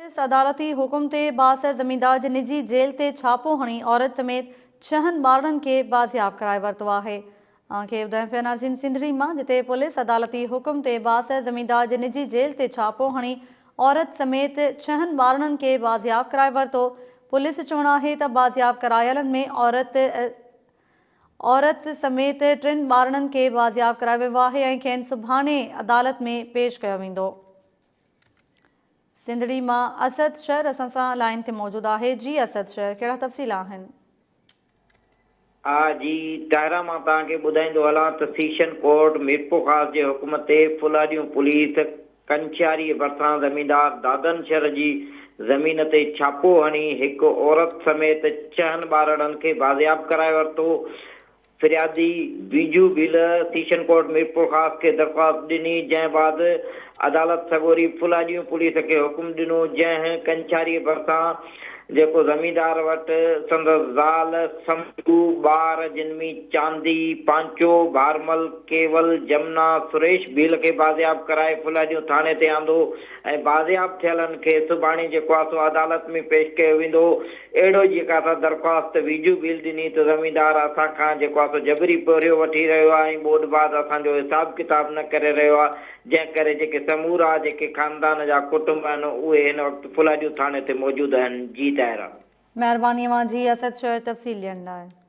Police عدالتي حڪم تي بااثر زميندار جي نجي جيل تي ڇاپو هڻي عورت سميت ڇهن ٻارڙن کي بازياب ڪرائي ورتو آهي. اوهان کي ٻڌايون پيا ناظرين سنڌڙي مان جتي پوليس عدالتي حڪم تي بااثر زميندار جي نجي جيل تي ڇاپو هڻي عورت سميت ڇهن ٻارڙن کي بازياب ڪرائي ورتو. پوليس جو چوڻ آهي ته بازياب ڪرايلن ۾ عورت عورت سميت ٽن ٻارڙن کي بازياب ڪرايو ويو آهي ۽ کين سڀاڻي عدالت ۾ پيش ڪيو ويندو. سنڌڙي مان اسد شر اسان سان لائين تي موجود آهي جي اسد شر ڪهڙا تفصيل آهن. آء جي طاهره مان توهان کي ٻڌائيندو هلان ته سيشن ڪورٽ ميرپورخاص جي حڪم تي ڦلهڏيون پوليس ڪنڇياري ڀرسان زميندار دادن شر جي زمين تي ڇاپو هڻي هڪ عورت سميت ڇهن ٻارڙن کي بازياب ڪرائي ورتو فريادي بيجو ڀيل سيشن ڪورٽ ميرپورخاص کي درخواست ڏني، جنهن بعد عدالت سڳوري ڦلاڄيون پوليس کي حڪم ڏنو، جنهن ڪنڇاريء ڀرسان جيڪو زميندار وٽ سندس زال، سمجهو، ٻار جن ۾ چاندي، پانچو، ڀارمل، ڪيول، جمنا، سريش ڀيل کي بازياب ڪرائي ڦلاڄيون ٿاڻي تي آندو ۽ بازياب ٿيلن کي سڀاڻي جيڪو آ سو عدالت ۾ پيش ڪيو ويندو. اهڙو جيڪا سا درخواست ويجهو ڀيل ڏني ته زميندار اسان کان جيڪو آ سو جبري پورهيو وٺي رهيو آ ۽ ٻوڏ بعد اسان جو حساب ڪتاب نه ڪري رهيو آ جنهن ڪري جيڪي سمورا جيڪي خاندان جا ڪٽنب آهن اهي هن وقت ڦلاجو ٿاڻي تي موجود آهن جي طاهره. مهرباني اوهان جي اسد شهر تفصيل ڏيڻ لاء.